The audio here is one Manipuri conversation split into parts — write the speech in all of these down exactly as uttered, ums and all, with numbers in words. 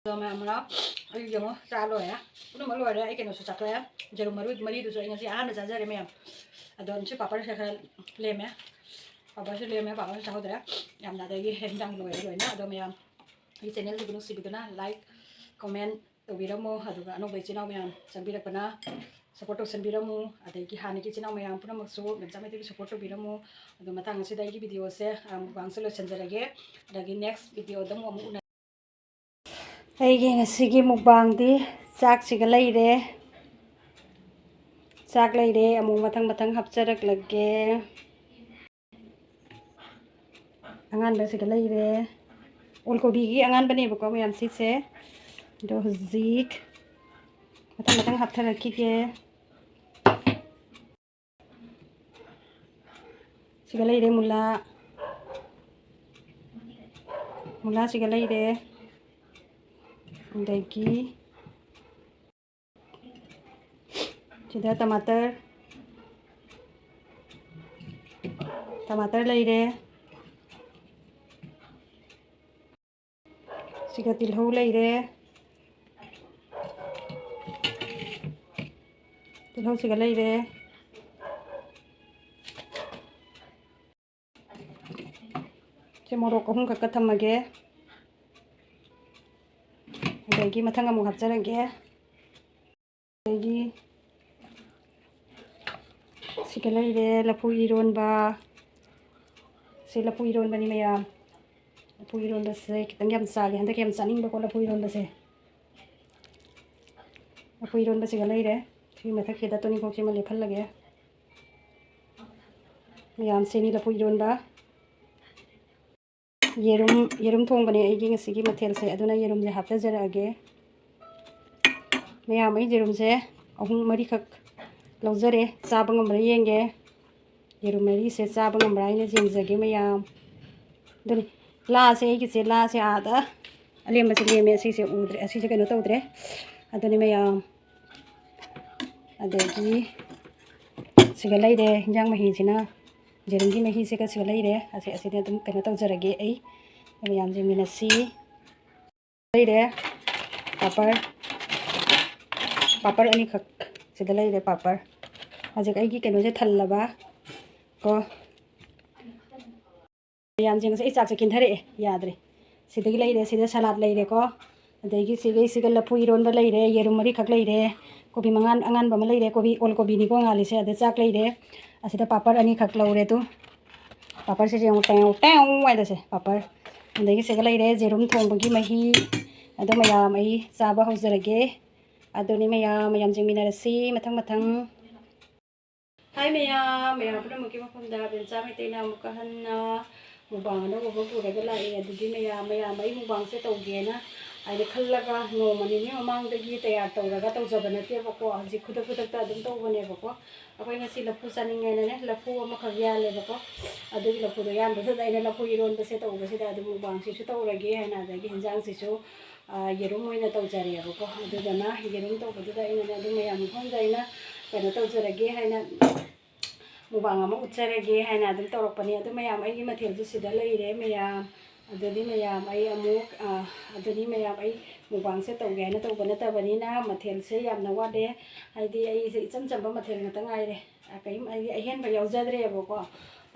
ꯑꯗꯣ ꯃꯌꯥꯝ ꯃꯔꯥ ꯑꯩ ꯌꯦꯡꯉꯣ ꯆꯥ ꯂꯣꯏꯔꯦ꯫ ꯄꯨꯝꯅꯃꯛ ꯂꯣꯏꯔꯦ꯫ ꯑꯩ ꯀꯩꯅꯣꯁꯨ ꯆꯥꯊꯣꯛꯑꯦ꯫ ꯌꯦꯔꯨꯝ ꯃꯔꯨ ꯃꯔꯤꯗꯨꯁꯨ ꯑꯩ ꯉꯁꯤ ꯑꯍꯥꯟꯕ ꯆꯥꯖꯔꯦ ꯃꯌꯥꯝ꯫ ꯑꯗꯣ ꯉꯁꯤ ꯄꯥꯄꯔꯁꯦ ꯈꯔ ꯂꯦꯝꯃꯦ꯫ ꯄꯥꯄꯔꯁꯨ ꯂꯦꯝꯃꯦ, ꯄꯥꯄꯔꯁꯨ ꯆꯥꯍꯧꯗ꯭ꯔꯦ꯫ ꯌꯥꯝꯅ ꯑꯗꯒꯤ ꯍꯦꯟꯖꯥꯡ ꯂꯣꯏꯔꯦ ꯂꯣꯏꯅ꯫ ꯑꯗꯣ ꯃꯌꯥꯝ ꯑꯩꯒꯤ ꯆꯦꯅꯦꯜꯁꯤꯕꯨ ꯅꯨꯡꯁꯤꯕꯤꯗꯨꯅ like, comment ꯇꯧꯕꯤꯔꯝꯃꯣ꯫ ꯑꯗꯨꯒ ꯑꯅꯧꯕ ꯏꯆꯤꯜ ꯏꯅꯥꯎ ꯃꯌꯥꯝ ꯆꯪꯕꯤꯔꯛꯄꯅ support ꯇꯧꯁꯟꯕꯤꯔꯝꯃꯨ꯫ ꯑꯗꯒꯤ ꯍꯥꯟꯅꯒꯤ ꯏꯆꯤꯜ ꯏꯅꯥꯎ ꯃꯌꯥꯝ ꯄꯨꯝꯅꯃꯛꯁꯨ ꯃꯦꯝꯆꯥ ꯃꯩꯇꯩꯒꯤ support ꯇꯧꯕꯤꯔꯝꯃꯨ꯫ ꯑꯗꯣ ꯃꯇꯥꯡ ꯑꯁꯤꯗ ꯑꯩꯒꯤ video ꯁꯦ, ꯑ, ꯃꯨꯛꯕꯥꯡꯁꯦ ꯂꯣꯏꯁꯤꯟꯖꯔꯒꯦ꯫ ꯑꯗꯒꯤ next video ꯗ ꯑꯃꯨꯛ, ꯑꯃꯨꯛ ꯎꯅ- ꯑꯩꯒꯤ ꯉꯁꯤꯒꯤ ꯃꯨꯛꯕꯥꯡꯗꯤ ꯆꯥꯛꯁꯤꯒ ꯂꯩꯔꯦ꯫ ꯆꯥꯛ ꯂꯩꯔꯦ, ꯑꯃꯨꯛ ꯃꯊꯪ ꯃꯊꯪ ꯍꯥꯞꯆꯔꯛꯂꯒꯦ꯫ ꯑꯉꯥꯟꯕꯁꯤꯒ ꯂꯩꯔꯦ꯫ ꯑꯣꯜ ꯀꯣꯕꯤꯒꯤ ꯑꯉꯥꯟꯕꯅꯦꯕꯀꯣ ꯃꯌꯥꯝ ꯁꯤꯁꯦ꯫ ꯑꯗꯣ ꯍꯧꯖꯤꯛ ꯃꯊꯪ ꯃꯊꯪ ꯍꯥꯞꯊꯔꯛꯈꯤꯒꯦ꯫ ꯁꯤꯒ ꯂꯩꯔꯦ ꯃꯨꯂꯥ꯫ ꯃꯨꯂꯥꯁꯤꯒ ꯂꯩꯔꯦ꯫ ꯑꯗꯒꯤ ꯁꯤꯗ ꯇꯃꯥꯇꯔ, ꯇꯃꯥꯇꯔ ꯂꯩꯔꯦ꯫ ꯁꯤꯒ ꯇꯤꯜꯍꯧ ꯂꯩꯔꯦ꯫ ꯇꯤꯜꯍꯧꯁꯤꯒ ꯂꯩꯔꯦ꯫ ꯁꯤ ꯃꯣꯔꯣꯛ ꯑꯍꯨꯝ ꯈꯛꯀ ꯊꯝꯃꯒꯦ꯫ ꯑꯗꯒꯤ ꯃꯊꯪ ꯑꯃꯨꯛ ꯍꯥꯞꯆꯔꯒꯦ꯫ ꯑꯗꯒꯤ ꯁꯤꯒ ꯂꯩꯔꯦ ꯂꯐꯨ ꯏꯔꯣꯟꯕ꯫ ꯁꯤ ꯂꯐꯨ ꯏꯔꯣꯟꯕꯅꯤ ꯃꯌꯥꯝ꯫ ꯂꯐꯨ ꯏꯔꯣꯟꯕꯁꯦ ꯈꯤꯇꯪ ꯌꯥꯝ ꯆꯥꯒꯦ꯫ ꯍꯟꯗꯛ ꯌꯥꯝ ꯆꯥꯅꯤꯡꯕꯀꯣ ꯂꯐꯨ ꯏꯔꯣꯟꯕꯁꯦ꯫ ꯂꯐꯨ ꯏꯔꯣꯟꯕꯁꯤꯒ ꯂꯩꯔꯦ꯫ ꯁꯤ ꯃꯊꯛꯁꯤꯗ ꯇꯣꯅꯤꯡꯈꯣꯛꯁꯤꯃ ꯂꯦꯞꯍꯜꯂꯒꯦ꯫ ꯃꯌꯥꯝ ꯁꯤꯅꯤ ꯂꯐꯨ ꯏꯔꯣꯟꯕ꯫ ꯌꯦꯔꯨꯝ, ꯌꯦꯔꯨꯝ ꯊꯣꯡꯕꯅꯦ ꯑꯩꯒꯤ ꯉꯁꯤꯒꯤ ꯃꯊꯦꯜꯁꯦ, ꯑꯗꯨꯅ ꯌꯦꯔꯨꯝꯁꯦ ꯍꯥꯞꯆꯖꯔꯛꯑꯒꯦ꯫ ꯃꯌꯥꯝ, ꯑꯩ ꯌꯦꯔꯨꯝꯁꯦ ꯑꯍꯨꯝ ꯃꯔꯤꯈꯛ ꯂꯧꯖꯔꯦ, ꯆꯥꯕ ꯉꯝꯕ꯭ꯔꯥ ꯌꯦꯡꯒꯦ꯫ ꯌꯦꯔꯨꯝ ꯃꯔꯤꯁꯦ ꯆꯥꯕ ꯉꯝꯕ꯭ꯔꯥ ꯍꯥꯏꯅ ꯌꯦꯡꯖꯒꯦ ꯃꯌꯥꯝ꯫ ꯑꯗꯨꯅꯤ, ꯂꯥꯁꯦ, ꯑꯩꯒꯤꯁꯦ ꯂꯥꯁꯦ ꯑꯥꯗ ꯑꯂꯦꯝꯕꯁꯦ ꯂꯦꯝꯃꯦ, ꯑꯁꯤꯁꯦ ꯎꯗ꯭ꯔꯦ, ꯑꯁꯤꯁꯦ ꯀꯩꯅꯣ ꯇꯧꯗ꯭ꯔꯦ꯫ ꯑꯗꯨꯅꯤ ꯃꯌꯥꯝ, ꯑꯗꯒꯤ ꯁꯤꯒ ꯂꯩꯔꯦ ꯏꯟꯖꯥꯡ ꯃꯍꯤꯁꯤꯅ, ꯌꯦꯔꯨꯝꯒꯤ ꯃꯍꯤꯁꯤꯒ ꯁꯤꯒ ꯂꯩꯔꯦ꯫ ꯑꯁꯤ, ꯑꯁꯤꯗꯤ ꯑꯗꯨꯝ ꯀꯩꯅꯣ ꯇꯧꯖꯔꯒꯦ ꯑꯩ꯫ ꯃꯌꯥꯝ ꯌꯦꯡꯃꯤꯟꯅꯁꯤ꯫ ꯂꯩꯔꯦ꯫ ꯄꯥꯄꯔ, ꯄꯥꯄꯔ ꯑꯅꯤꯈꯛ ꯁꯤꯗ ꯂꯩꯔꯦ꯫ ꯄꯥꯄꯔ, ꯍꯧꯖꯤꯛ ꯑꯩꯒꯤ ꯀꯩꯅꯣꯁꯦ ꯊꯜꯂꯕ ꯀꯣ꯫ ꯃꯌꯥꯝꯁꯦ ꯉꯁꯤ ꯑꯩ ꯆꯥꯛꯁꯦ ꯀꯤꯟꯊꯔꯛꯑꯦ, ꯌꯥꯗ꯭ꯔꯦ꯫ ꯁꯤꯗꯒꯤ ꯂꯩꯔꯦ, ꯁꯤꯗ ꯁꯂꯥꯗ ꯂꯩꯔꯦꯀꯣ, ꯑꯗꯒꯤ ꯁꯤꯒꯩ ꯁꯤꯒ ꯂꯐꯨ ꯏꯔꯣꯟꯕ ꯂꯩꯔꯦ, ꯌꯦꯔꯨꯝ ꯃꯔꯤꯈꯛ ꯂꯩꯔꯦ, ꯀꯣꯕꯤ ꯃꯉꯥꯟ ꯑꯉꯥꯟꯕ ꯑꯃ ꯂꯩꯔꯦ, ꯀꯣꯕꯤ ꯑꯣꯜ ꯀꯣꯕꯤꯅꯤꯀꯣ ꯉꯥꯜꯂꯤꯁꯦ, ꯑꯗ ꯆꯥꯛ ꯂꯩꯔꯦ꯫ ꯑꯁꯤꯗ ꯄꯥꯄꯔ ꯑꯅꯤꯈꯛ ꯂꯧꯔꯦ ꯇꯨ꯫ ꯄꯥꯄꯔꯁꯤꯁꯨ ꯌꯦꯡꯉꯨ, ꯇꯦꯡ ꯇꯦꯡ ꯍꯥꯏꯗꯁꯦ ꯄꯥꯄꯔ꯫ ꯑꯗꯒꯤ ꯁꯤꯒ ꯂꯩꯔꯦ ꯌꯦꯔꯨꯝ ꯊꯣꯡꯕꯒꯤ ꯃꯍꯤ, ꯑꯗꯣ ꯃꯌꯥꯝ ꯑꯩ ꯆꯥꯕ ꯍꯧꯖꯔꯒꯦ꯫ ꯑꯗꯨꯅꯤ ꯃꯌꯥꯝ, ꯃꯌꯥꯝ ꯌꯦꯡꯃꯤꯟꯅꯔꯁꯤ ꯃꯊꯪ ꯃꯊꯪ꯫ ꯍꯥꯏ ꯃꯌꯥꯝ, ꯃꯌꯥꯝ ꯄꯨꯝꯅꯃꯛꯀꯤ ꯃꯐꯝꯗ ꯕꯦꯝꯆꯥ ꯃꯩꯇꯩꯅ ꯑꯃꯨꯛꯀ ꯍꯟꯅ ꯃꯨꯛꯕꯥꯡ ꯑꯅꯧꯕ ꯑꯃ ꯄꯨꯔꯒ ꯂꯥꯛꯑꯦ꯫ ꯑꯗꯨꯗꯤ ꯃꯌꯥꯝ, ꯃꯌꯥꯝ ꯑꯩ ꯃꯨꯛꯕꯥꯡꯁꯦ ꯇꯧꯒꯦꯅ ꯍꯥꯏꯅ ꯈꯜꯂꯒ ꯅꯣꯡꯃ ꯅꯤꯅꯤ ꯃꯃꯥꯡꯗꯒꯤ ꯇꯌꯥꯔ ꯇꯧꯔꯒ ꯇꯧꯖꯕ ꯅꯠꯇꯦꯕꯀꯣ꯫ ꯍꯧꯖꯤꯛ ꯈꯨꯗꯛ ꯈꯨꯗꯛꯇ ꯑꯗꯨꯝ ꯇꯧꯕꯅꯦꯕꯀꯣ꯫ ꯑꯩꯈꯣꯏ ꯉꯁꯤ ꯂꯐꯨ ꯆꯥꯅꯤꯡꯉꯦꯅꯅꯦ, ꯂꯐꯨ ꯑꯃꯈꯛ ꯌꯥꯜꯂꯦꯕꯀꯣ꯫ ꯑꯗꯨꯒꯤ ꯂꯐꯨꯗꯣ ꯌꯥꯟꯕꯗꯨꯗ ꯑꯩꯅ ꯂꯐꯨ ꯏꯔꯣꯟꯕꯁꯦ ꯇꯧꯕꯁꯤꯗ ꯑꯗꯨꯝ ꯃꯨꯛꯕꯥꯡꯁꯤꯁꯨ ꯇꯧꯔꯒꯦ ꯍꯥꯏꯅ, ꯑꯗꯒꯤ ꯍꯤꯟꯖꯥꯡꯁꯤꯁꯨ, ꯑ, ꯌꯦꯔꯨꯝ ꯑꯣꯏꯅ ꯇꯧꯖꯔꯦꯕꯀꯣ꯫ ꯑꯗꯨꯗꯨꯅ ꯌꯦꯔꯨꯝ ꯇꯧꯕꯗꯨꯗ ꯑꯩꯅꯅꯦ ꯑꯗꯨꯝ ꯃꯌꯥꯝ ꯃꯐꯝꯗ ꯑꯩꯅ ꯀꯩꯅꯣ ꯇꯧꯖꯔꯒꯦ ꯍꯥꯏꯅ, ꯃꯨꯛꯕꯥꯡ ꯑꯃ ꯎꯠꯆꯔꯒꯦ ꯍꯥꯏꯅ ꯑꯗꯨꯝ ꯇꯧꯔꯛꯄꯅꯦ꯫ ꯑꯗꯨ ꯃꯌꯥꯝ, ꯑꯩꯒꯤ ꯃꯊꯦꯜꯁꯨ ꯁꯤꯗ ꯂꯩꯔꯦ ꯃꯌꯥꯝ꯫ ꯑꯗꯨꯗꯤ ꯃꯌꯥꯝ, ꯑꯩ ꯑꯃꯨꯛ, ꯑ, ꯑꯗꯨꯗꯤ ꯃꯌꯥꯝ, ꯑꯩ ꯃꯨꯛꯕꯥꯡꯁꯦ ꯇꯧꯒꯦ ꯍꯥꯏꯅ ꯇꯧꯕ ꯅꯠꯇꯕꯅꯤꯅ ꯃꯊꯦꯜꯁꯦ ꯌꯥꯝꯅ ꯋꯥꯠꯂꯦ꯫ ꯍꯥꯏꯗꯤ ꯑꯩꯁꯦ ꯏꯆꯝ ꯆꯝꯕ ꯃꯊꯦꯜ ꯉꯥꯛꯇ ꯉꯥꯏꯔꯦ꯫ ꯑ, ꯀꯔꯤꯝ ꯑꯩꯗꯤ ꯑꯍꯦꯟꯕ ꯌꯥꯎꯖꯗ꯭ꯔꯦꯕꯀꯣ꯫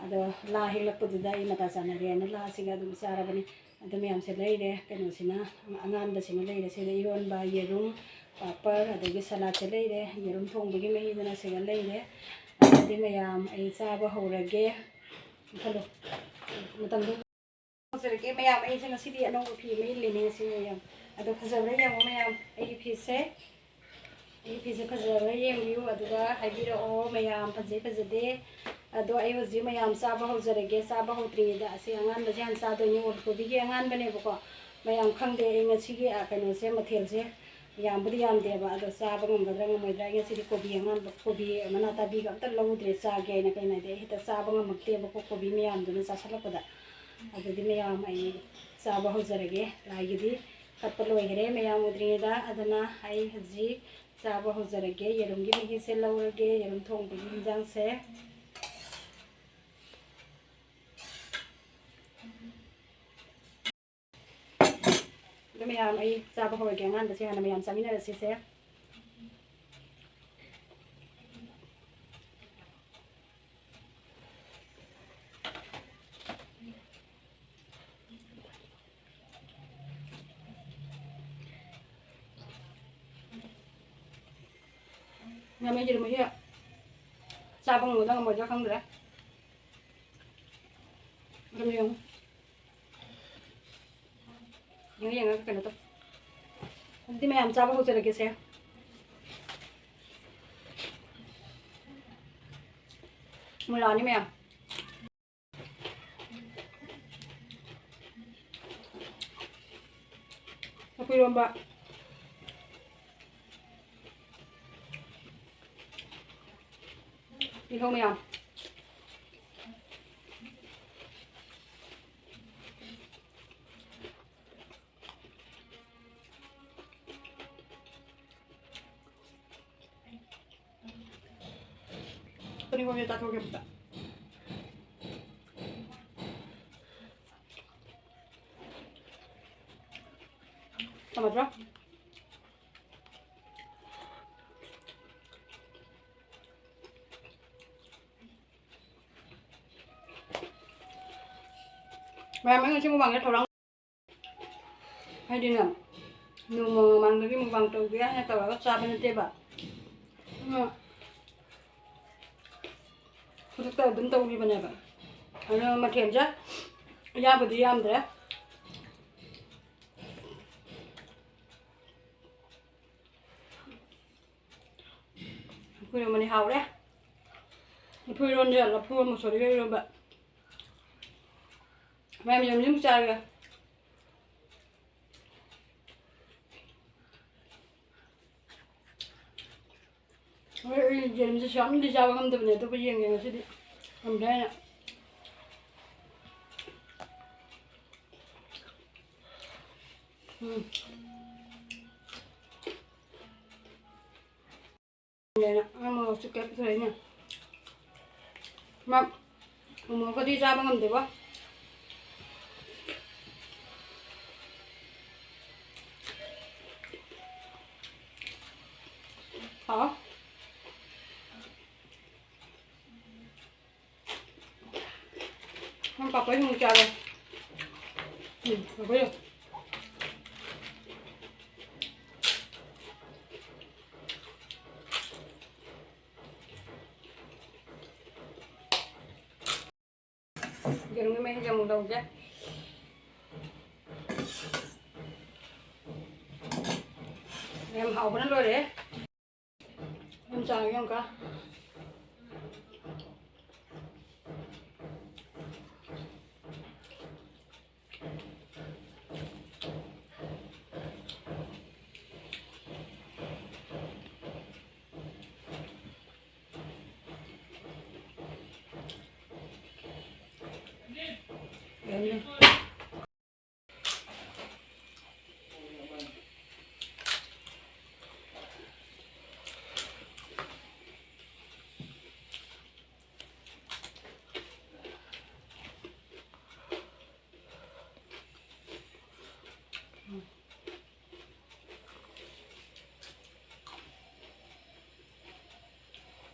ꯑꯗꯣ ꯂꯥ ꯍꯦꯛꯂꯛꯄꯗꯨꯗ ꯑꯩ ꯃꯇꯥ ꯆꯥꯟꯅꯔꯦꯅ ꯂꯥꯁꯤꯒ ꯑꯗꯨꯝ ꯆꯥꯔꯕꯅꯤ꯫ ꯑꯗꯨ ꯃꯌꯥꯝꯁꯦ ꯂꯩꯔꯦ꯫ ꯀꯩꯅꯣꯁꯤꯅ, ꯑꯉꯥꯟꯕꯁꯤꯅ ꯂꯩꯔꯦ꯫ ꯁꯤꯗ ꯏꯔꯣꯟꯕ, ꯌꯦꯔꯨꯝ, ꯄꯥꯄꯔ, ꯑꯗꯒꯤ ꯁꯂꯥꯠꯁꯦ ꯂꯩꯔꯦ꯫ ꯌꯦꯔꯨꯝ ꯊꯣꯡꯕꯒꯤ ꯃꯍꯤꯗꯨꯅ ꯁꯤꯗ ꯂꯩꯔꯦ꯫ ꯑꯗꯨꯗꯤ ꯃꯌꯥꯝ, ꯑꯩ ꯆꯥꯕ ꯍꯧꯔꯒꯦ꯫ ꯈꯜꯂꯣ꯫ ꯃꯇꯝꯗꯣ ꯍꯧꯖꯔꯒꯦ꯫ ꯃꯌꯥꯝ, ꯑꯩꯁꯦ ꯉꯁꯤꯗꯤ ꯑꯅꯧꯕ ꯐꯤ ꯑꯃ ꯏꯜꯂꯤꯅꯦ ꯉꯁꯤ ꯃꯌꯥꯝ꯫ ꯑꯗꯣ ꯐꯖꯕ꯭ꯔꯥ ꯌꯦꯡꯉꯣ ꯃꯌꯥꯝ, ꯑꯩꯒꯤ ꯐꯤꯁꯦ꯫ ꯑꯩꯒꯤ ꯐꯤꯁꯦ ꯐꯖꯕ꯭ꯔꯥ ꯌꯦꯡꯕꯤꯌꯨ, ꯑꯗꯨꯒ ꯍꯥꯏꯕꯤꯔꯛꯑꯣ ꯃꯌꯥꯝ, ꯐꯖꯩ ꯐꯖꯗꯦ꯫ ꯑꯗꯣ ꯑꯩ ꯍꯧꯖꯤꯛ ꯃꯌꯥꯝ ꯆꯥꯕ ꯍꯧꯖꯔꯒꯦ꯫ ꯆꯥꯕ ꯍꯧꯗ꯭ꯔꯤꯉꯩꯗ ꯑꯁꯤ ꯑꯉꯥꯟꯕꯁꯦ ꯍꯥꯟꯅ ꯆꯥꯗꯣꯏꯅꯦ, ꯑꯣꯜ ꯀꯣꯕꯤꯒꯤ ꯑꯉꯥꯟꯕꯅꯦꯕꯀꯣ꯫ ꯃꯌꯥꯝ ꯈꯪꯗꯦ, ꯑꯩ ꯉꯁꯤꯒꯤ, ꯑ, ꯀꯩꯅꯣꯁꯦ, ꯃꯊꯦꯜꯁꯦ ꯌꯥꯝꯕꯨꯗꯤ ꯌꯥꯝꯗꯦꯕ, ꯑꯗꯣ ꯆꯥꯕ ꯉꯝꯒꯗ꯭ꯔꯥ ꯉꯝꯃꯣꯏꯗ꯭ꯔꯥ꯫ ꯑꯩ ꯉꯁꯤꯗꯤ ꯀꯣꯕꯤ ꯑꯉꯥꯟꯕ, ꯀꯣꯕꯤ ꯃꯅꯥ ꯇꯥꯕꯤꯒ ꯑꯝꯇ ꯂꯧꯗ꯭ꯔꯦ ꯆꯥꯒꯦ ꯍꯥꯏꯅ꯫ ꯀꯩꯅꯣ ꯍꯥꯏꯗꯤ ꯑꯩ ꯍꯦꯛꯇ ꯆꯥꯕ ꯉꯝꯃꯛꯇꯦꯕꯀꯣ ꯀꯣꯕꯤ ꯃꯌꯥꯝꯗꯨꯅ ꯆꯥꯁꯤꯜꯂꯛꯄꯗ꯫ ꯑꯗꯨꯗꯤ ꯃꯌꯥꯝ, ꯑꯩ ꯆꯥꯕ ꯍꯧꯖꯔꯒꯦ꯫ ꯂꯥꯏꯒꯤꯗꯤ ꯀꯠꯄ ꯂꯣꯏꯈꯔꯦ ꯃꯌꯥꯝ ꯎꯗ꯭ꯔꯤꯉꯩꯗ꯫ ꯑꯗꯨꯅ ꯑꯩ ꯍꯧꯖꯤꯛ ꯆꯥꯕ ꯍꯧꯖꯔꯒꯦ꯫ ꯌꯦꯔꯨꯝꯒꯤ ꯃꯍꯤꯁꯦ ꯂꯧꯔꯒꯦ, ꯌꯦꯔꯨꯝ ꯊꯣꯡꯕꯒꯤ ꯍꯤꯟꯖꯥꯡꯁꯦ꯫ ꯑꯗꯨ ꯃꯌꯥꯝ, ꯑꯩ ꯆꯥꯕ ꯍꯧꯔꯒꯦ꯫ ꯑꯉꯥꯟꯕꯁꯦ ꯍꯥꯟꯅ ꯃꯌꯥꯝ ꯆꯥꯃꯤꯟꯅꯔꯁꯤꯁꯦ꯫ ꯉꯥꯃꯦꯟ ꯌꯦꯔꯨꯝ ꯃꯍꯤ ꯆꯥꯕ ꯉꯝꯒꯗ꯭ꯔꯥ ꯉꯝꯃꯣꯏꯗ꯭ꯔꯥ ꯈꯪꯗ꯭ꯔꯦ꯫ ꯑꯗꯨꯝ ꯌꯦꯡꯉꯨ꯫ ꯌꯦꯡꯉ ꯌꯦꯡꯉꯒ ꯀꯩꯅꯣ ꯇꯧ꯫ ꯑꯗꯨꯗꯤ ꯃꯌꯥꯝ ꯆꯥꯕ ꯍꯧꯖꯔꯒꯦꯁꯦ꯫ ꯃꯨꯜꯂꯛꯑꯅꯤ ꯃꯌꯥꯝ꯫ ꯂꯐꯨ ꯏꯔꯣꯝꯕ꯫ ꯇꯤꯜꯍꯧ ꯃꯌꯥꯝ꯫ ꯄꯅꯤ ꯍꯣꯏ ꯆꯥꯊꯣꯛꯀꯦ ꯑꯝꯇ꯫ ꯊꯝꯃꯗ꯭ꯔꯣ? ꯃꯌꯥꯝ, ꯑꯩ ꯉꯁꯤ ꯃꯨꯛꯕꯥꯡꯁꯦ ꯊꯧꯔꯥꯡ ꯍꯥꯏꯗꯤꯅꯦ, ꯅꯣꯡꯃ ꯃꯃꯥꯡꯗꯒꯤ ꯃꯨꯛꯕꯥꯡ ꯇꯧꯒꯦ ꯍꯥꯏꯅ ꯇꯧꯔꯒ ꯆꯥꯕ ꯅꯠꯇꯦꯕ꯫ ꯑꯗꯨꯅ ꯈꯨꯗꯛꯇ ꯑꯗꯨꯝ ꯇꯧꯈꯤꯕꯅꯦꯕ꯫ ꯑꯗꯨꯅ ꯃꯊꯦꯜꯁꯦ ꯌꯥꯝꯕꯨꯗꯤ ꯌꯥꯝꯗ꯭ꯔꯦ꯫ ꯂꯐꯨ ꯏꯔꯣꯝꯕꯅꯤ ꯍꯥꯎꯔꯦ꯫ ꯂꯐꯨ ꯏꯔꯣꯟꯕ, ꯂꯐꯨ ꯃꯁꯣꯔꯤꯒ ꯏꯔꯣꯟꯕ꯫ ꯃꯌꯥꯝ ꯌꯥꯝ ꯌꯨꯝ ꯆꯥꯔꯒ꯫ ꯍꯣꯏ, ꯑꯩ ꯌꯦꯔꯨꯝꯁꯤꯁꯨ ꯌꯥꯝꯅꯗꯤ ꯆꯥꯕ ꯉꯝꯗꯕꯅꯦ, ꯑꯇꯣꯞꯄ ꯌꯦꯡꯒꯦ ꯉꯁꯤꯗꯤ꯫ ꯉꯝꯗ꯭ꯔꯦ ꯍꯥꯏꯅ꯫ ꯎꯝ꯫ ꯂꯩꯔꯦ꯫ ꯑ, ꯃꯣꯔꯣꯛꯁꯨ ꯀꯦꯞ ꯊꯣꯛꯏꯅꯦ꯫ ꯃꯥ ꯎꯃꯣꯔꯣꯛꯀꯗꯤ ꯆꯥꯕ ꯉꯝꯗꯦꯕꯣ꯫ ꯑꯩꯈꯣꯏ ꯁꯨꯝ ꯆꯥꯔꯦ꯫ ꯎꯝ, ꯑꯩꯈꯣꯏ ꯌꯦꯔꯨꯝꯒꯤ ꯃꯍꯤꯁꯦ ꯑꯃꯨꯛ ꯂꯧꯒꯦ꯫ ꯌꯥꯝ ꯍꯥꯎꯕꯅ ꯂꯣꯏꯔꯦ꯫ ꯌꯥꯝ ꯆꯥꯎꯋꯤ ꯌꯦꯡꯉꯨꯀ꯫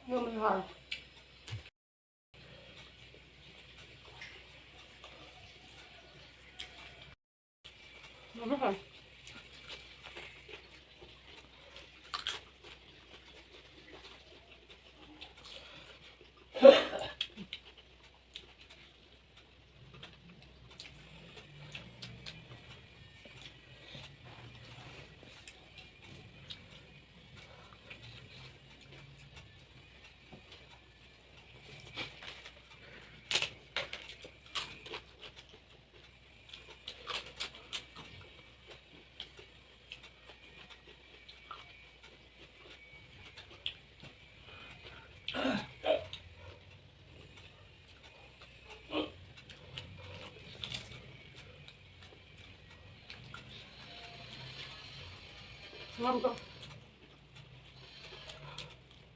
ꯌꯣꯝꯕꯁꯨ ꯍꯥꯎꯋꯦ꯫ ꯌꯣꯝꯕꯁꯨ ꯍꯥꯎꯋꯦ꯫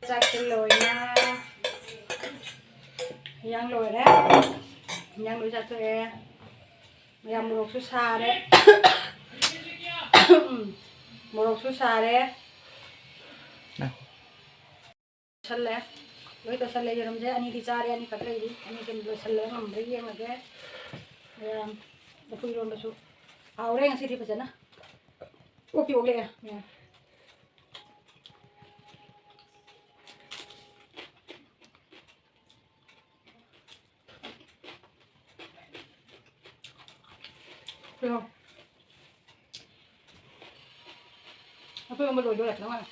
ꯆꯥꯛꯁꯦ ꯂꯣꯏꯅ ꯏꯟꯖꯥꯡ ꯂꯣꯏꯔꯦ꯫ ꯏꯟꯖꯥꯡ ꯂꯣꯏ ꯆꯥꯊꯣꯛꯑꯦ꯫ ꯃꯌꯥꯝ ꯃꯣꯔꯣꯛꯁꯨ ꯁꯥꯔꯦ꯫ ꯃꯣꯔꯣꯛꯁꯨ ꯁꯥꯔꯦ꯫ ꯉꯥꯏꯈꯣ꯫ ꯁꯜꯂꯦ꯫ ꯂꯣꯏ ꯇꯧꯁꯜꯂꯦ꯫ ꯌꯦꯔꯨꯝꯁꯦ ꯑꯅꯤꯗꯤ ꯆꯥꯔꯦ, ꯑꯅꯤꯈꯛ ꯂꯩꯔꯤ꯫ ꯑꯅꯤꯁꯦ ꯂꯣꯏꯁꯜꯂꯒ ꯉꯝꯕ꯭ꯔꯥ ꯌꯦꯡꯉꯒꯦ꯫ ꯑꯗꯨꯒ ꯂꯐꯨ ꯏꯔꯣꯟꯕꯁꯨ ꯍꯥꯎꯔꯦ ꯉꯁꯤꯗꯤ ꯐꯖꯅ꯫ ꯑꯣꯛꯇꯤ ꯑꯣꯛꯂꯛꯑꯦ꯫ ꯎꯝ꯫ ꯀꯩꯅꯣ? ꯑꯩꯈꯣꯏ ꯑꯃ ꯂꯣꯏꯗꯣꯔꯦ, ꯅꯨꯡꯉꯥꯏ꯫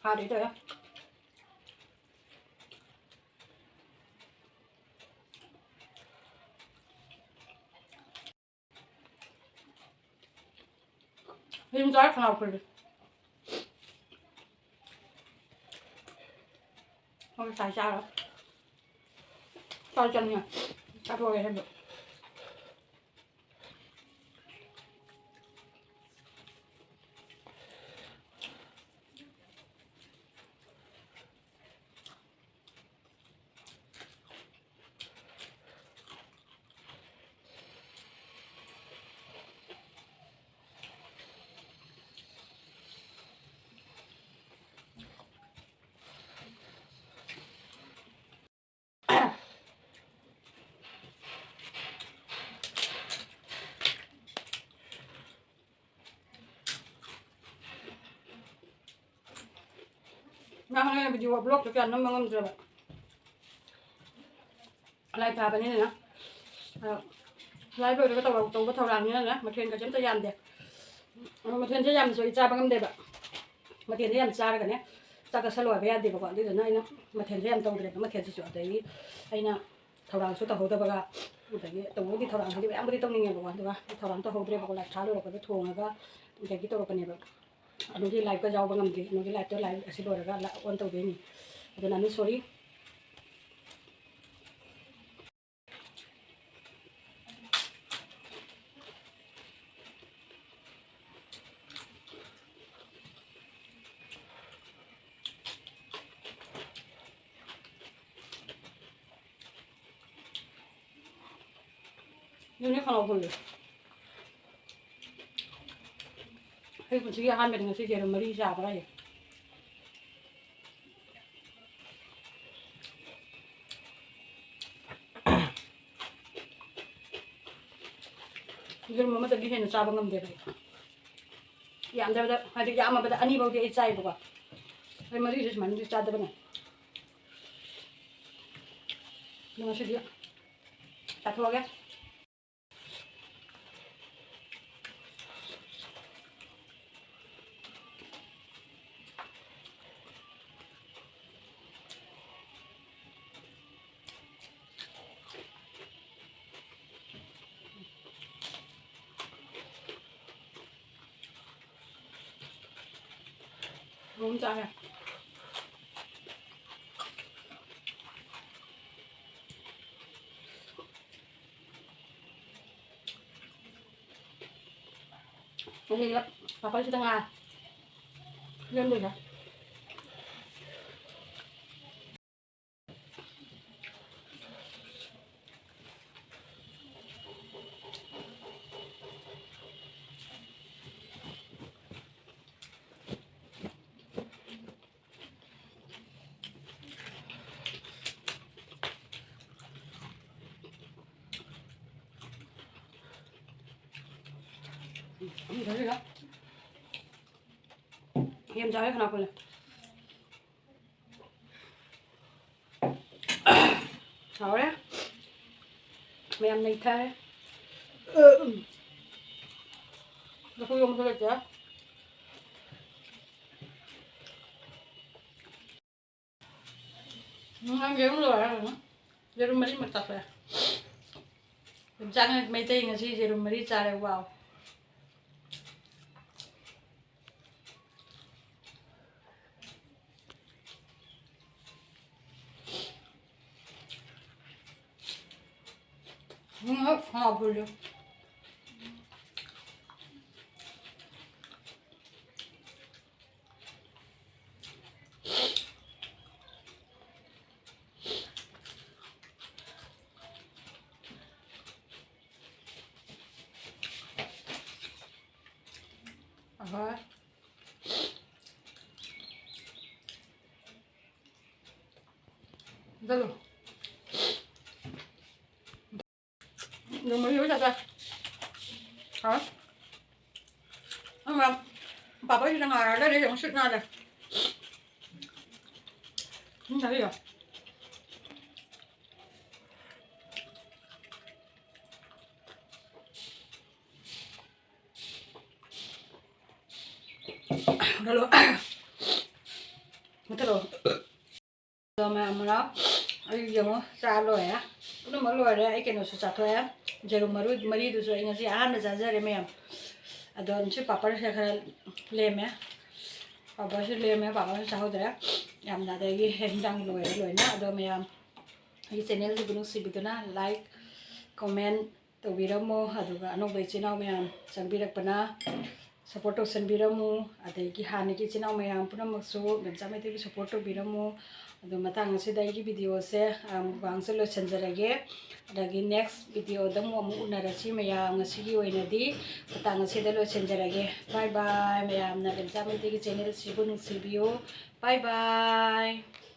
ꯐꯥꯗꯣꯏ ꯇꯧꯔꯦ꯫ ꯌꯦꯔꯨꯝ ꯆꯥꯔ ꯈꯅꯥꯎ ꯐꯨꯜꯂꯤ꯫ ꯍꯣꯏ, ꯆꯥꯏ ꯆꯥꯔꯣ꯫ ꯆꯥꯎ ꯆꯪꯉꯦ꯫ ꯆꯥꯊꯣꯛꯑꯒꯦ ꯍꯦꯟꯕ꯫ ꯅꯍꯥꯟ ꯑꯩꯅ video vlogꯁꯨ ꯀꯌꯥ ꯅꯝꯕ ꯉꯝꯗ꯭ꯔꯦꯕ꯫ ꯂꯥꯏ ꯐꯥꯕꯅꯤꯅꯅꯦ, ꯑ, ꯂꯥꯏ ꯂꯣꯏꯔꯒ ꯇꯧꯔ-, ꯇꯧꯕ ꯊꯧꯔꯥꯡꯅꯤꯅꯅꯦ, ꯃꯊꯦꯜꯒꯁꯦ ꯑꯝꯇ ꯌꯥꯝꯗꯦ꯫ ꯑꯗꯣ ꯃꯊꯦꯜꯁꯦ ꯌꯥꯝꯅꯁꯨ ꯑꯩ ꯆꯥꯕ ꯉꯝꯗꯦꯕ꯫ ꯃꯊꯦꯜꯁꯦ ꯌꯥꯝ ꯆꯥꯔꯒꯅꯦ, ꯆꯥꯛ ꯆꯥꯁꯜꯂꯨ ꯍꯥꯏꯕ ꯌꯥꯗꯦꯕꯀꯣ꯫ ꯑꯗꯨꯗꯨꯅ ꯑꯩꯅ ꯃꯊꯦꯜꯁꯦ ꯌꯥꯝ ꯇꯧꯗ꯭ꯔꯦꯕ, ꯃꯊꯦꯜꯁꯤꯁꯨ꯫ ꯑꯗꯒꯤ ꯑꯩꯅ ꯊꯧꯔꯥꯡꯁꯨ ꯇꯧꯍꯧꯗꯕꯒ, ꯑꯗꯒꯤ ꯇꯧꯕꯕꯨꯗꯤ ꯊꯧꯔꯥꯡ ꯍꯥꯏꯗꯤ ꯃꯌꯥꯝꯕꯨꯗꯤ ꯇꯧꯅꯤꯡꯉꯦꯕꯀꯣ, ꯑꯗꯨꯒ ꯊꯧꯔꯥꯡ ꯇꯧꯍꯧꯗ꯭ꯔꯦꯕꯀꯣ꯫ ꯂꯥꯏ ꯊꯥ ꯂꯣꯏꯔꯛꯄꯗ ꯊꯣꯡꯉꯒ ꯑꯗꯒꯤ ꯇꯧꯔꯛꯄꯅꯦꯕ꯫ ꯑꯗꯨꯒꯤ liveꯀ ꯌꯥꯎꯕ ꯉꯝꯗꯦ꯫ ꯑꯗꯨꯒꯤ liveꯇꯣ live ꯑꯁꯤ ꯂꯣꯏꯔꯒ ꯂꯥ-, on ꯇꯧꯗꯣꯏꯅꯤ꯫ ꯑꯗꯨꯅ I'm sorry꯫ ꯑꯗꯨꯅꯦ ꯈꯅꯥꯎ ꯐꯨꯜꯂꯦ꯫ ꯑꯩ ꯄꯨꯟꯁꯤꯒꯤ ꯑꯍꯥꯟꯕꯅꯤ ꯉꯁꯤ ꯌꯦꯔꯨꯝ ꯃꯔꯤ ꯆꯥꯕ ꯍꯥꯏꯁꯦ꯫ ꯌꯦꯔꯨꯝ ꯑꯃꯗꯒꯤ ꯍꯦꯟꯅ ꯆꯥꯕ ꯉꯝꯗꯦꯕ ꯑꯩ꯫ ꯌꯥꯝꯗ꯭ꯔꯕꯗ, ꯍꯥꯏꯗꯤ ꯌꯥꯝꯃꯕꯗ ꯑꯅꯤꯐꯧꯗꯤ ꯑꯩ ꯆꯥꯏꯕꯀꯣ꯫ ꯑꯩ ꯃꯔꯤꯁꯦ ꯁꯨꯃꯥꯏꯅꯗꯤ ꯆꯥꯗꯕꯅꯦ꯫ ꯑꯗꯣ ꯉꯁꯤꯗꯤ ꯆꯥꯊꯣꯛꯑꯒꯦ꯫ ꯑꯍꯨꯝ ꯆꯥꯔꯦ꯫ ꯑꯗꯨꯒ ꯄꯥꯄꯔꯁꯤꯗ ꯉꯥꯏ ꯂꯦꯝꯗꯣꯏꯅꯦ꯫ ꯌꯦꯟ ꯆꯥꯔꯦ ꯈꯅꯥꯎ ꯐꯨꯜꯂꯦ꯫ ꯍꯥꯎꯔꯦ꯫ ꯃꯌꯥꯝ ꯅꯩꯊꯔꯦ꯫ ꯂꯐꯨ ꯌꯣꯝꯕꯁꯨ ꯂꯩꯇꯦ꯫ ꯎꯝ, ꯅꯪ ꯌꯦꯔꯨꯝ ꯂꯣꯏꯔꯦ ꯀꯩꯅꯣ? ꯌꯦꯔꯨꯝ ꯃꯔꯤꯃꯛ ꯆꯥꯊꯣꯛꯑꯦ꯫ ꯏꯟꯖꯥꯡ ꯃꯩꯇꯩ ꯉꯁꯤ ꯌꯦꯔꯨꯝ ꯃꯔꯤ ꯆꯥꯔꯦ꯫ ꯋꯥꯎ꯫ ꯎꯝ, ꯍꯥꯎꯕꯅꯦ꯫ ꯆꯠꯂꯨ꯫ ꯑꯗꯨ ꯃꯍꯤ ꯍꯣꯏ ꯆꯠꯂꯦ꯫ ꯍꯥꯎ꯫ ꯑꯃ ꯄꯥꯄꯩꯁꯤꯗ ꯉꯥꯏꯔ ꯂꯩꯔꯦ, ꯑꯃꯨꯛ ꯁꯤꯠ ꯅꯥꯜꯂꯦ꯫ ꯎꯝ, ꯆꯠꯂꯤꯔꯣ? ꯃꯨꯊꯠꯂꯣ꯫ ꯃꯨꯊꯠꯂꯣ꯫ ꯑꯗꯣ ꯃꯌꯥꯝ ꯃꯔꯥ, ꯑꯩ ꯌꯦꯡꯉꯣ, ꯆꯥ ꯂꯣꯏꯔꯦ꯫ ꯄꯨꯝꯅꯃꯛ ꯂꯣꯏꯔꯦ꯫ ꯑꯩ ꯀꯩꯅꯣꯁꯨ ꯆꯥꯊꯣꯛꯑꯦ꯫ ꯌꯦꯔꯨꯝ ꯃꯔꯨ ꯃꯔꯤꯗꯨꯁꯨ ꯑꯩ ꯉꯁꯤ ꯑꯍꯥꯟꯕ ꯆꯥꯖꯔꯦ ꯃꯌꯥꯝ꯫ ꯑꯗꯣ ꯉꯁꯤ ꯄꯥꯄꯔꯁꯦ ꯈꯔ ꯂꯦꯝꯃꯦ꯫ ꯄꯥꯄꯔꯁꯨ ꯂꯦꯝꯃꯦ, ꯄꯥꯄꯔꯁꯨ ꯆꯥꯍꯧꯗ꯭ꯔꯦ꯫ ꯌꯥꯝꯅ ꯑꯗꯒꯤ ꯍꯤꯟꯖꯥꯡ ꯂꯣꯏꯔꯦ ꯂꯣꯏꯅ꯫ ꯑꯗꯣ ꯃꯌꯥꯝ ꯑꯩꯒꯤ ꯆꯦꯅꯦꯜꯁꯤꯕꯨ ꯅꯨꯡꯁꯤꯕꯤꯗꯨꯅ like, comment ꯇꯧꯕꯤꯔꯝꯃꯣ꯫ ꯑꯗꯨꯒ ꯑꯅꯧꯕ ꯏꯆꯤꯟ ꯏꯅꯥꯎ ꯃꯌꯥꯝ ꯆꯪꯕꯤꯔꯛꯄꯅ support ꯇꯧꯁꯟꯕꯤꯔꯝꯃꯨ꯫ ꯑꯗꯒꯤ ꯍꯥꯟꯅꯒꯤ ꯏꯆꯤꯟ ꯏꯅꯥꯎ ꯃꯌꯥꯝ ꯄꯨꯝꯅꯃꯛꯁꯨ ꯃꯦꯝꯆꯥ ꯃꯩꯇꯩꯒꯤ support ꯇꯧꯕꯤꯔꯝꯃꯨ꯫ ꯑꯗꯣ ꯃꯇꯥꯡ ꯑꯁꯤꯗ ꯑꯩꯒꯤ videoꯁꯦ, ꯑ, mukbangꯁꯦ ꯂꯣꯏꯁꯤꯟꯖꯔꯒꯦ꯫ ꯑꯗꯒꯤ next videoꯗ ꯑꯃꯨꯛ, ꯑꯃꯨꯛ ꯎꯅꯔꯁꯤ ꯃꯌꯥꯝ꯫ ꯉꯁꯤꯒꯤ ꯑꯣꯏꯅꯗꯤ ꯃꯇꯥꯡ ꯑꯁꯤꯗ ꯂꯣꯏꯁꯤꯟꯖꯔꯒꯦ꯫ Bye bye꯫ ꯃꯌꯥꯝꯅ ꯃꯦꯝꯆꯥ ꯃꯩꯇꯩꯒꯤ ꯆꯦꯅꯦꯜꯁꯤꯕꯨ ꯅꯨꯡꯁꯤꯕꯤꯌꯨ꯫ Bye bye꯫